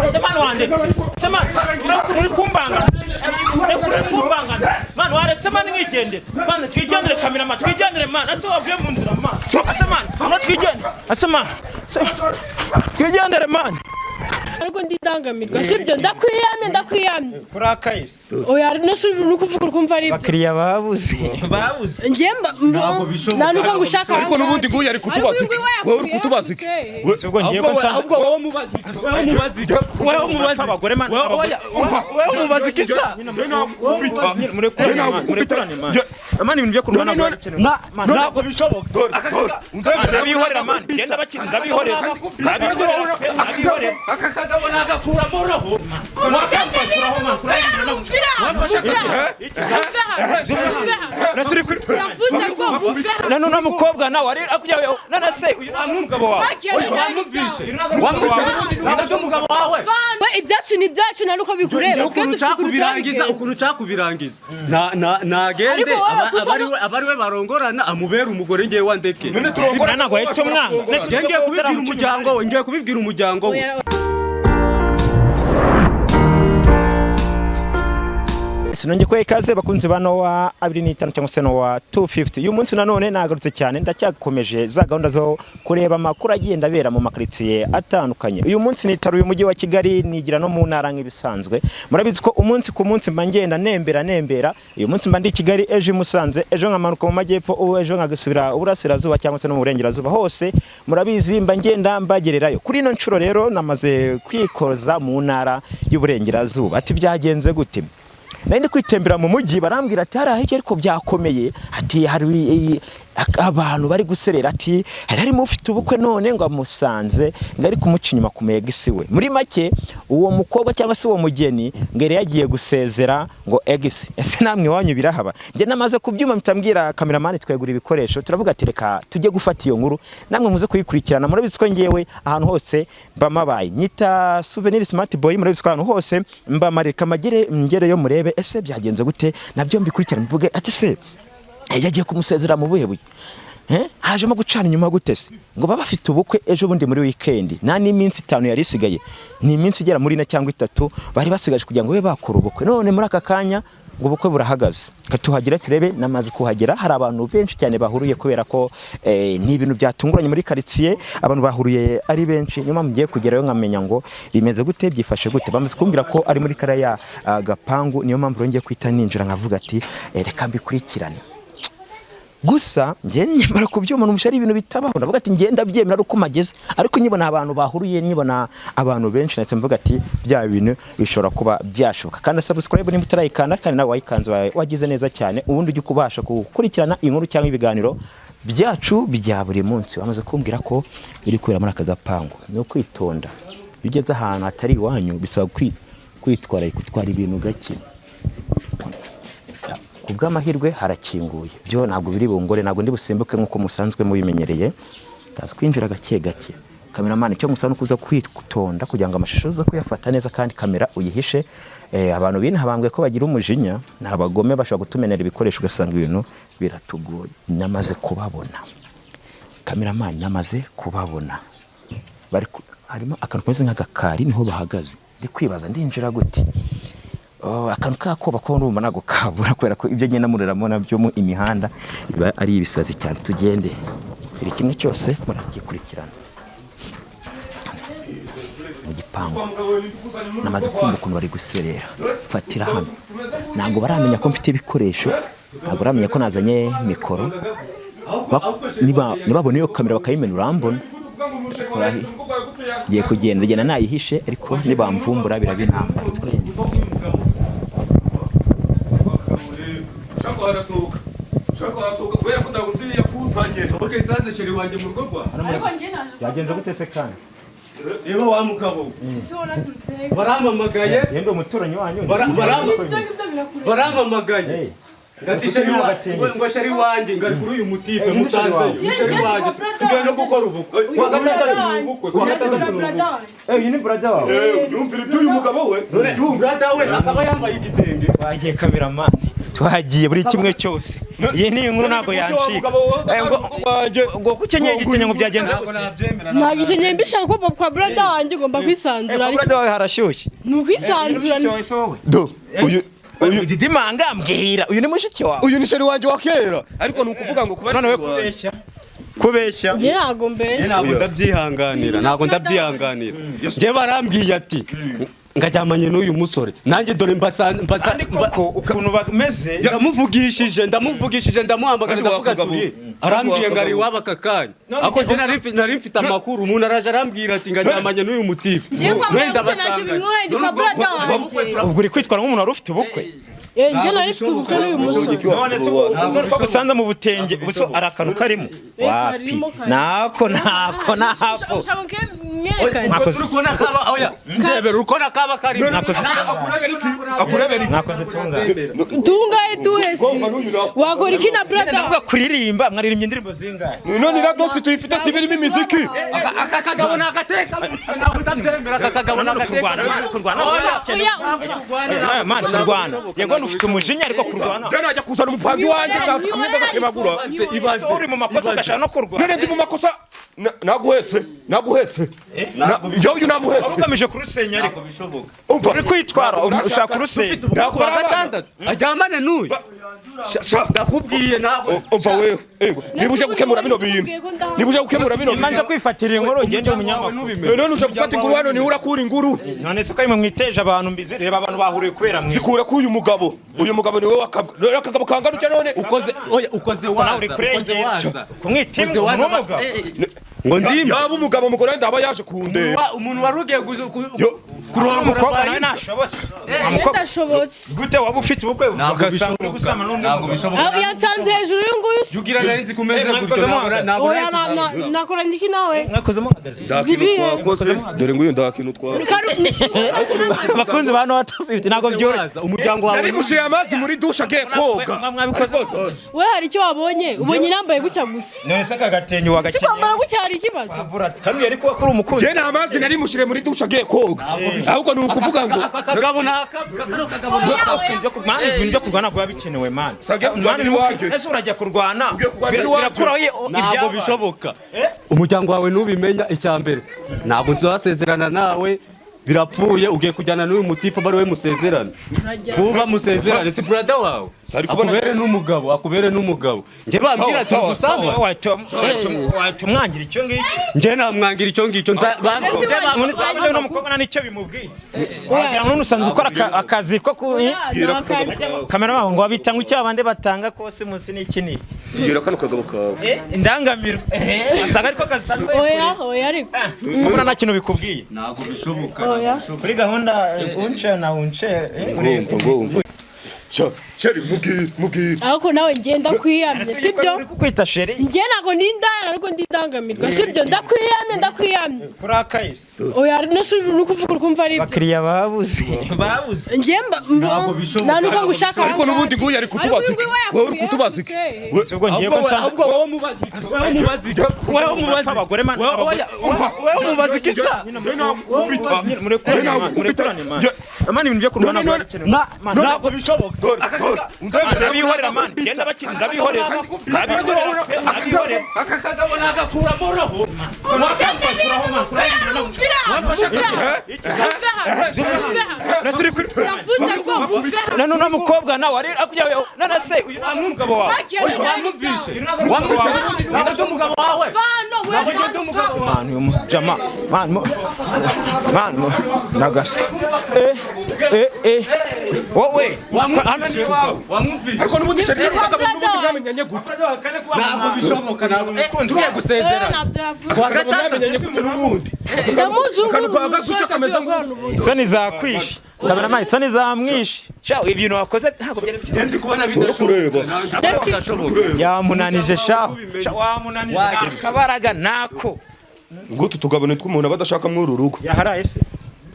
Ese man wandetse? Ese man uri kumbanga? Uri kumbanga man, waretse man nkigendera man, twigendere cameraman, twigendere man. Ese wavuye mu nzira man? Ese man no twigendere, ese man twigendere man. Ariko ndidangamirwa, sibyo? Ndakwiyamye, ndakwiyamye. Kurakaye. Oya, nese uri kuvuga ukumva ari ibyo? Abakiriya babuze, babuze. Njye mba Ntabwo bishoboka. Nta nuko ngushaka. Ariko n'ubundi nguyu ari kutubaza iki? Wowe uri kutubaza iki? Ubwo ngiye ko nsanze Ahubwo wowe mubaza iki? Wowe mubaza iki? Wowe mubaza abagore man. Oya, wowe mubaza iki sha? Murekurane man, murekurane man. Man, ibintu byo kurwana Ntabwo bishoboka. Ndabihorera man, genda bakina, ndabihorera, ndabihorera, ndabihorera. Aka kagabo nagakuramo roho. None uno mukobwa nawe ari akujya, none se uyu ni umugabo wawe? Wamwumvishe umugabo wawe. Ibyacu ni ibyacu, nta nuko bikureba. Twe Ukuntu dufite ukuntu ucakubirangiza, twabigenza. ukuntu ucakubirangiza, nagende. Ariko wowe gusa abari we barongorana, amubera umugore, ngewe wandeke. None turongora. Ntabwo wahita umwanga. Ngiye kubibwira umuryango we, ngiye kubibwira umuryango we. Oya. Sinongeye kubaha ikaze, bakunzi ba Nowa 25 cyangwa se Nowa 250. Uyu munsi nanone nagarutse cyane, ndacyakomeje za gahunda zo kureba amakuru agenda abera mu makaritsiye atandukanye. Uyu munsi nitaruye umujyi wa Kigali, nigira no mu ntara nk'ibisanzwe. Murabizi ko umunsi ku munsi mba ngenda nembera nembera. Uyu munsi mba ndi i Kigali, ejo i Musanze, ejo nkamanuka mu majyepfo, ubu ejo nkagasubira uburasirazuba cyangwa se no mu burengerazuba hose. Murabizi mba ngenda mbagererayo. Kuri ino nshuro rero namaze kwikoza mu ntara y'uburengerazuba. Ati byagenze gute? Nari ndi kwitembera mu mujyi, barambwira ati hari ahijya ariko byakomeye, ati hari abantu bari guserera, ati hari harimo ufite ubukwe none ngo amusanze ngo ari kumuca inyuma ku ex we. Muri make uwo mukobwa cyangwa se uwo mugeni ngo yari yagiye gusezera ngo ex. Ese namwe iwanyu birahaba? Njye namaze kubyuma mpita mbwira cameraman twegura ibikoresho, turavuga ati reka tujye gufata iyo nkuru namwe muze kuyikurikirana. Murabizi ko ngewe ahantu hose mba mabaye nyita Souvenir Smart Boy. Murabizi ko ahantu hose mba mareka magere ngereyo murebe ese byagenze gute, nabyo mbikurikirane mvuge ati se yagiye kumusezera mu buhe buye? Hajemo gucana inyuma gute se ngo baba bafite ubukwe ejo bundi muri weekend, nta n'iminsi 5 yari isigaye, ni iminsi igera muri 4 cyangwa 3 bari basigaje kugira ngo babe bakora ubukwe. None muri aka kanya ngo ubukwe burahagaze. Katuhagera turebe. Namaze kuhagera, hari abantu benshi cyane bahuruye kubera ko ni ibintu byatunguranye muri quartier, abantu bahuruye ari benshi. Niyo mpamvu ngiye kugerayo nkamenya ngo bimeze gute, byifashe gute. Bamaze kumbwira ko ari muri kariya gapangu, niyo mpamvu rero ngiye kwita ninjira nkavuga ati reka mbikurikirane. Gusa njye nyamara kubyuma numva ari ibintu bitabaho, ndavuga ati ngenda byemera ari uko mageze, ariko nyibona abantu bahuruye, nyibona abantu benshi, ndetse mvuga ati bya bintu bishobora kuba byashoboka. Kandi subscribe nimba utarayikanda, kandi nawe wayikanze wagize neza cyane. Ubundi ujye kubasha gukurikirana inkuru cyangwa ibiganiro byacu bya buri munsi. Bamaze kumbwira ko biri kubera muri aka gapangu, ni ukwitonda. Iyo ugeze ahantu hatari iwanyu bisaba kwitwararika, gutwara ibintu gake. Ku bw'amahirwe harakinguye, byo ntabwo biri bungore, ntabwo ndi busimbuke nk'uko musanzwe mubimenyereye. Ndaza kwinjira gake gake. Cameraman, icyo musaba ni ukuza kwitonda kugira ngo amashusho uze kuyafata neza, kandi kamera uyihishe. Abantu b'inaha bambwiye ko bagira umujinya, ni abagome, bashobora kutumenera ibikoresho ugasanga ibintu biratugoye. Namaze kubabona cameraman, namaze kubabona bari harimo akantu kameze nk'agakari, niho bahagaze. Ndi kwibaza ndinjira gute. Oh, akantu kakoba ko ndumva ntabwo kabura, kubera ko ibyo ngenda mureramo nabyo mu imihanda biba ari ibisazi cyane. Tugende buri kimwe cyose muragikurikirana mu gipangu. Namaze kumva ukuntu bari guserera. Mfatira hano, ntabwo baramenya ko mfite ibikoresho, ntabwo baramenya ko nazanye mikoro. Nibabona iyo kamera bakayimena urambona. Ngiye kugenda ngenda nayihishe, ariko nibamvumbura biraba intambara. Twende. Shaka harasohoka, shaka harasohoka kubera ko ndagutse yakuzanye. Okay, nsanze chéri wanjye mu rugo rwawe. Ariko njye naje. Byagenze gute se kandi? Reba wa mugabo we. Ese wowe naturutse he? Barampamagaye. Yenda umuturanyi wanyu. Ibyo ngibyo birakureba. Barampamagaye. Hey. Ngati chéri ngo chéri wanjye ngari kuri uyu mutipe Hey, musanze uyu chéri wanjye tugiye no gukora ubukwe Uyu kuwa ni gatandatu brother ni wanjye. ubukwe, kuwa Uyu ni gatandatu ni brother ubukwe. wanjye. Uyu ni brother wawe? Yumvira iby'uyu mugabo we. None brother we akaba yambaye igitenge. Wagiye cameraman. Twagiye buri kimwe cyose. Iyi ni inkuru ntabwo yancika. Ngo kukenyeye igitenge ngo byagenze Ntabwo nabyemera. Ntabwo icyo mbishaka ko kwa brother wanjye ugomba kwisanzura. Kwa brother wawe harashyushye. Ni ukwisanzura. Do uyu Uyu Didimanga, mbwira, uyu ni mushiki wawe? Uyu ni chéri wanjye wa kera, ariko ni ukuvuga ngo kuba None we chéri wanjye. kubeshya kubeshya. Njye ntabwo mbeshya. Ntabwo ndabyihanganira, ntabwo ndabyihanganira. Njye barambwiye ati ngajyamanye n'uyu musore, nanjye dore mbasa mbasa. Kandi koko ukuntu bameze. Ndamuvugishije, ndamuvugishije, ndamuhamagara. Kandi Ndavuga wakagabo. ati arambwiye ngo ari iwabo aka kanya. Ako njye nari mfite amakuru, umuntu araje arambwira ati ngajyamanye n'uyu mutipe. Njye kwa Wenda brother ntacyo basanganye. bimwoye, ndi kwa brother wanjye. Ubwo uri kwitwara nk'umuntu wari ufite ubukwe. Eh, njye nari mfite ubukwe n'uyu musore. None se ubu usanze mu butenge gusa ari akantu karimo? Eh, Wapi. Karimo, karimo. Nako nako nako. Ushaka ko mwerekane? Ubwo turi kubona kaba, oya, ndebera uri kubona kaba karimo. Akurebera iki? Mwakoze tungane. Tungaye tuhe se? Wakora iki na brother? Ndavuga kuririmba, mwaririmbye indirimbo zingahe? None iriya dosi tuyifite si birimo imiziki? Aka kagabo ni agateka, ntabwo ndabyemera, aka kagabo ni agateka. Kurwana, kurwana. Oya, umva. Oya, man, kurwana yego, ufite umujinya, ariko kurwana. Njye najya kuzana umupangi wanjye nzakamwe gakemagura. Ibaze. Uri mu makosa ugashaka no kurwana. None ndi mu makosa? Naguhetse, naguhetse. Njyewe uyu namuhetse. Wari ugamije kurusenya, ariko Bishoboka. Umva. Uri kwitwara ushaka kurusenya. Ntabwo Kuwa bari abana. gatandatu ajyamane n'uyu. Sha. Ndakubwiye ntabwo. Umva wewe, ego, niba uje gukemura bino bintu, niba uje gukemura bino bintu, Nimanje kwifatira inkuru, ngende umunyamakuru. None uje gufata inguru hano, niwe urakura inguru. None se ko ari mwe mwiteje abantu mbizi? Reba abantu bahuriye kubera mwe. Zikura kuri uyu mugabo, uyu mugabo niwe wakabwa, none akagabo kangana utya none. Ukoze, oya, ukoze Nawe waza uri ukoze kurengera waza. kumwita Ukoze imbwa waza. n'umugabo. Ngo ndimba. Yaba umugabo, umugore ndaba yaje kundeba. Umuntu wari ugiye Yo. kurongora Umukobwa nawe Bayibuli. ntashobotse. Wa mukobwa Ndashobotse. gute waba ufite ubukwe Ntabwo ugasanga uri bishoboka. gusama n'undi Ntabwo mugabo? bishoboka. Aho yansanze hejuru y'uyu nguyu se? Yugira nari nzi kumeze Eh, gutyo. mwakoze Ntabwo muhagaze. ntabwo Oya, nari kuzaza. nakoranye iki nawe? Mwakoze muhagaze. Nta kintu Zibihe. twakoze, dore nguyu, nta kintu twakoze. Abakunzi ba Nowa 250, ntabwo byoroshye. Waza, umuryango wawe Nari mushiye amazi muri dushe agiye koga. Mwabikoze. We hari icyo wabonye? Ubonye nambaye gutya gusa. None se aka gatenyo Si wagakenyeye? kwambara gutya hari ikibazo? Kandi yari kuba kuri umukunzi. Njye nta mazi nari mushyiriye muri dushe agiye koga, ahubwo ni ukuvuga ngo Aka kagabo ni akabwa, kano kagabo ni akabwa. Man, ibintu byo kurwana ntabwo biba bikenewe, man. Sage kurwana Man, iwanjye. ese urajya kurwana? Ugiye kurwana iwanjye. Birakuraho Ntabwo ibyabaye. bishoboka. Umuryango wawe ntubimenya. Icya mbere, ntabwo nzasezerana nawe, birapfuye. Ugiye kujyana n'uyu mutipe, aba ari we musezerana vuba, musezerane. Si brother wawe? Sari kubona- Akubere n'umugabo, akubere n'umugabo. Njye bambwira ati Sawa, sawa, ngusanga. Wahita umwangira icyo ngicyo. Njye namwangira icyo ngicyo. Ese Njye Umuntu usanzwe n'umukobwa nta n'icyo bimubwiye, wagira ngo n'undi usanzwe ukora akazi ko ku Bwira ako kagabo kawe. Kamera baho ngo babita ngo icyo abandi batanga kose munsi n'iki n'iki. Bwira kano kagabo kawe. Indangamirwa asanga ariko akazi usanzwe. Oya, oya, ariko Ubona nta kintu bikubwiye. Ntabwo bishoboka. Oya. Kuri gahunda unce na unce Ngumva, ngumva. Chéri, mubwire, mubwire. Ariko nawe ngenda kwiyamye, sibyo? Uri kukwita chéri. Njye ntabwo ndi indaya, ariko ndi indangamirwa, sibyo? Ndakwiyamye, ndakwiyamye. Kuri akayisi. Oya, nese uri kuvuga ukumva ari ibyo? Abakiriya babuze babuze. Njye mba Ntabwo bishoboka. nta nuko ngushaka. Ariko n'ubundi nguyu ari kutubaza iki? Wowe uri kutubaza iki? Si ubwo ngiye ko nsanze Ahubwo wowe mubaza iki? Wowe mubaza iki? Wowe mubaza abagore, man. Wowe, oya, wowe mubaza iki sha? Murekurane, man, murekurane, man. Man, ibintu byo kurwana ntabwo bikenewe. Ntabwo bishoboka. Dore, dore, ndebera. Ndabihorera, man, genda bakiri, ndabihorera, ndabihorera, ndabihorera. Aka kagabo nagakuramo roho. Nase uri kuri Ndavuze ngo uve hano. None uno mukobwa nawe ari akujya, none se uyu ni umugabo wawe? Wamwumvishe? Uyu ntabwo ari umugabo wawe. Ntabwo ndi umugabo wawe. Vano we, vano. Man, uyu mujama, man, man, nagaswe. Eh eh eh, wowe hano ni iwawe. Wamwumvishe? Ariko n'ubundi chéri, kano kagabo Brother n'ubundi wanjye. mwamenyanye gute? Ntabwo bishoboka, ntabwo tugiye Oya, gusezerana. ntabyo yavuze. Kuwa Kagabo gatandatu. mwamenyanye gute n'ubundi? Ndamuzungu. Akantu gahagaze utyo kameze nk'ubu. Isoni zakwishe, kameramani, isoni zamwishe. Sha, ibintu wakoze ntabwo byari byiza. Njye ndi kubona kureba. bidashoboka. Ntabwo bidashoboka. Yamunanije shaho. Sha, wamunanije akabaraga nako. Ngo utu tugabo ni tw'umuntu aba adashaka muri uru rugo. Yaharaye se?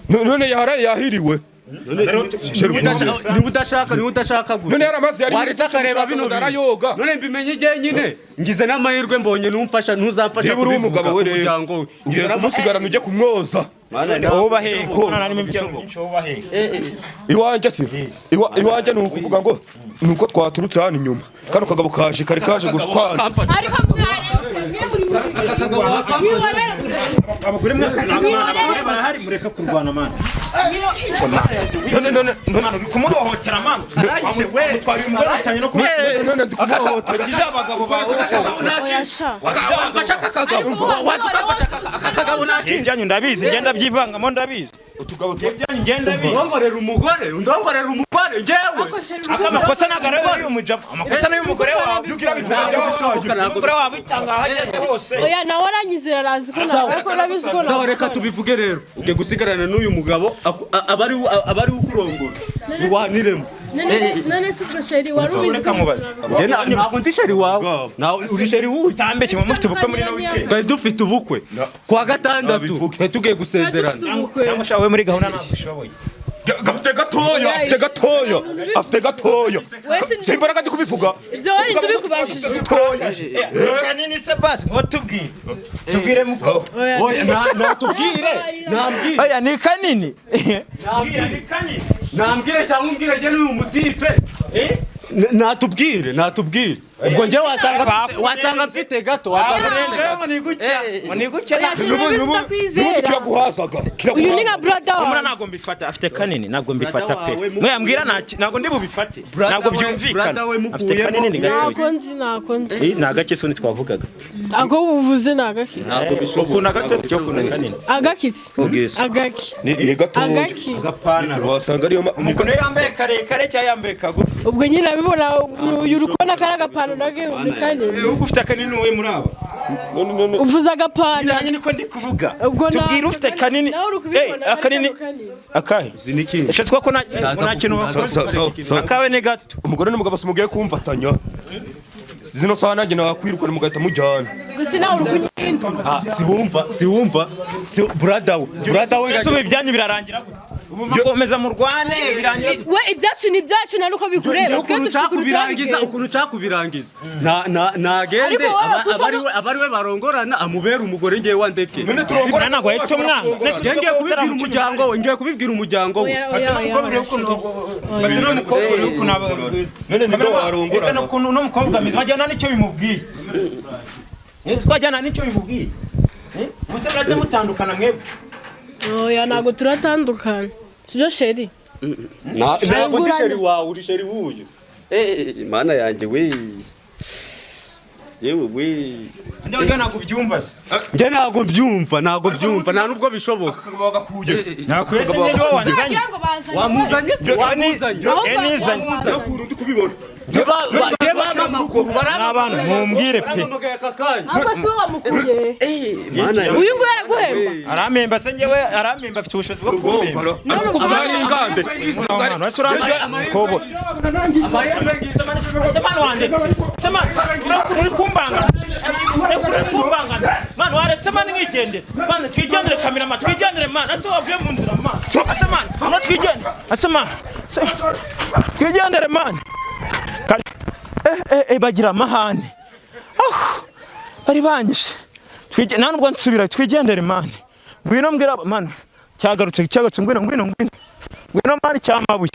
None yaharaye, yahiriwe. Niba udashaka, niba udashaka gute? None yari amazi yari Waretse akareba bino bintu. Arayoga. None mbimenye igihe nyine ngize n'amahirwe mbonye numfasha, ntuzamfasha Niba uri kubivuga umugabo we ku rero, muryango we. ugiye kumusigarana ujye kumwoza. Wowe ubahe kuko harimo ibyaro byinshi, wowe ubahe. Iwanjye se, iwanjye ni ukuvuga ngo ni uko twaturutse hano inyuma, kano kagabo kaje kari kaje gushwana. Ariko mwaretse mwe, muri mwihorere. Abagore mwe, Mwihorere. barahari, mureke kurwana, man. None none none. Man, uri kumuhohotera, man. Wamutwaye umugore, atanye no None none ndi kumuhohotera? Kumuhohotera abagabo bawe. Oya sha. Wamfasha akakagabo, wamfasha akakagabo. Ibyanyu ndabizi, ngenda byivangamo, ndabizi. Utugabo twa Ibyanyu ngenda bizi. Ndongorera umugore, ndongorera umugore njyewe. Aka amakosa ntabwo ari ay'umujama, amakosa ni ay'umugore wawe. Ntabwo bishoboka, ntabwo. Umugore wawe cyangwa aho ageze hose. Oya, nawe aranyizera, arazi ko nawe, ariko urabizi ko Sawa, reka nabikora. tubivuge rero. Ugiye gusigarana n'uyu mugabo, aba ari we ukurongora, muwaniremo. None se ubwo chéri, wari ubizi Reka ko mubaze. nabikora? Njye ntabwo ndi chéri wawe, nawe uri chéri wuyu. Utambeshye, muba mufite ubukwe muri ino weekend? Twari dufite ubukwe kuwa gatandatu. Nabivuge. Twari tugiye gusezerana. Dufite ubukwe. Cyangwa ushaka wowe muri gahunda ntabwo ushoboye. Gafite gatoya, afite gatoya, afite gatoya. Wese Si imbaraga ndi kubivuga. Ibyo wari ndabikubajije. Gatoya. Kanini se basi, ngo tubwire, tubwire muko. Oya. Oya, natubwire, nambwire. Oya, ni kanini. Mbwira, ni kanini. Nambwire cyangwa umbwire njye n'uyu mutipe. Natubwire, natubwire. Ubwo njye wasanga mfite gato, wasanga mfite gato. Ngo ni gutya, ngo ni gutya. Oya, chéri, urabizi N'ubundi utakwizera. kiraguhazaga. Uyu ni nka brother Umura wawe. ntabwo mbifata, afite kanini, ntabwo mbifata Brother pe. wawe. Mwambwira ntabwo ndi bubifate. Brother Ntabwo wawe- byumvikana. brother we Afite mukuyemo. kanini, ni gatoya. Ntako nzi, ntako nzi. Ni agake se twavugaga? Ako uvuze ni agaki? Ntabwo bishoboka. Ukuntu agato cyo, ukuntu kanini. Agakitse agaki? Ni gatoya. Agaki? Agapantaro. Wasanga ariyo Umuntu yambaye karekare cyangwa yambaye kagufi? Ubwo nyine abibona, uyu uri kubona kari agapantaro nage ni kanini. Ubu ufite kanini wowe muri aba? Uvuze agapantaro. Nanjye niko ndi kuvuga. Ubwo Tubwire ufite kanini. Nawe uri kubibona. Eh, akanini. Kari kanini. Akahe? Ziniki. Ese ko nta kintu wakoze? Akawe ni gato. Umugore n'umugabo simugiye kumfatanya zino saha, nanjye nakwirukana mugahita mujyana. Gusa nawe uri kunyinda. Ah, siwumva, siwumva, si brother we, brother we. Ese ubu ibyanyu birarangira gute? Ubu mukomeza murwane, birangira gute? We, ibyacu ni ibyacu, nta nuko bikureba. Twe Ukuntu dufite nshaka ukuntu kubirangiza, twabigenza. ukuntu nshaka kubirangiza, na na nagende. Ariko wowe aba ari we, aba ari we barongorana, amubera umugore, ngewe wandeke. None turongora. Ntabwo wahita umwanga. Ngewe ngiye kubibwira umuryango we, ngiye kubibwira umuryango we. Oya, oya, oya, oya, chéri. None nibwo warongorana. N'umukobwa mwiza wajyana n'icyo bimubwiye. Twajyana n'icyo bimubwiye. Ubuse murajya mutandukana mwebwe? Oya, ntabwo turatandukana, sibyo chéri? Ntabwo ndi chéri wawe, uri chéri w'uyu. Eh, mana yanjye we, yewe we. Njyewe ntabwo ubyumva se? Njye ntabwo mbyumva, ntabwo mbyumva, nta nubwo bishoboka. Akagabo wagakuye. Nakwese njyewe wanzanye. Wagira ngo bazanye. Wamuzanye se? Wamuzanye? Ahubwo Nizanye. wamuzanye. Ukuntu ndi kubibona. Amakuru. N'abantu mumbwire pe. Barampamagaye aka kanya. Ahubwo si wowe wamukuye? Mana. Uyu nguyu araguhemba. Arampemba se? Njyewe arampemba, afite ubushobozi bwo kumpemba. Ariko kuvuga ari ingande. Mwana wese uramukobwa. Se mwana wandetse, se mwana uri kumbanga, uri kumbanga, mwana waretse, mwana mwigendere, mwana twigendere, cameraman twigendere, mwana ase wavuye mu nzira, mwana ase, mwana mwana twigendere, ase mwana twigendere, mwana. Eh eh eh, bagira amahane. Aho bari banyishe. Nta nubwo nsubira, twigendere mwana. Ngwino mbwira mwana, cyagarutse, cyagarutse, ngwino, ngwino, ngwino, ngwino mwana, cyamabuye.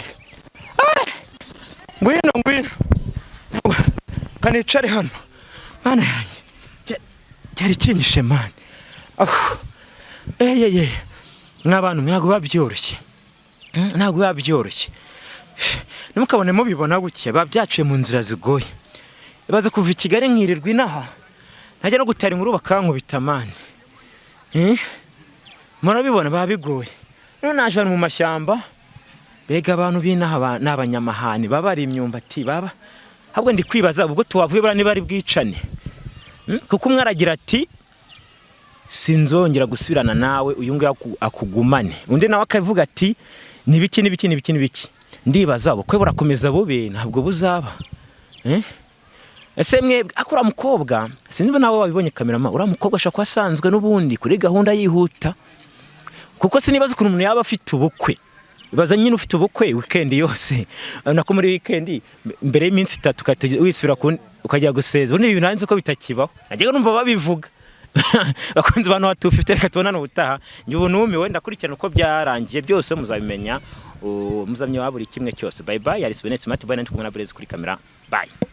Ngwino, ngwino, kanicare hano, mana yanjye. Cyari kinyishe mani. Aho eyeye, mw'abantu, ntabwo biba byoroshye. Ntabwo biba byoroshye, ntimukabone mubibona gutya, biba byaciye mu nzira zigoye. Ibaze kuva i Kigali nkirirwa inaha, ntajya no gutara inkuru bakankubita man. Murabibona biba bigoye. None naje hano mu mashyamba, mbega abantu b'inaha ni abanyamahane, baba bari imyumbati baba. Ahubwo ndi kwibaza ubwo tuwavuye buriya niba ari bwicane. Kuko umwe aragira ati sinzongera gusubirana nawe, uyu nguyu akugumane, undi nawe akavuga ati nibiki nibiki nibiki nibiki. Ndibaza ubukwe burakomeza bube, ntabwo buzaba. Eh? Ese mwebwe ako uriya mukobwa, sinzi niba nawe wabibonye cameraman, uriya mukobwa ashobora kuba asanzwe n'ubundi kuri gahunda yihuta, kuko sinibaza ukuntu umuntu yaba afite ubukwe. Ibaza nyine ufite ubukwe weekend yose, nako muri weekend mbere y'iminsi 3 ugahita wisubira ukajya guseza. Ubundi ibintu nzi ko bitakibaho, najyaga numva babivuga. Bakunzi ba Nowa 250, reka tubonane ubutaha. Njye ubu numiwe, ndakurikirana uko byarangiye byose muzabimenya, muzamenya wa buri kimwe cyose. Bye bye. Yari Souvenir Smart Boy, nandi kumwe na Blaise kuri kamera. Bye.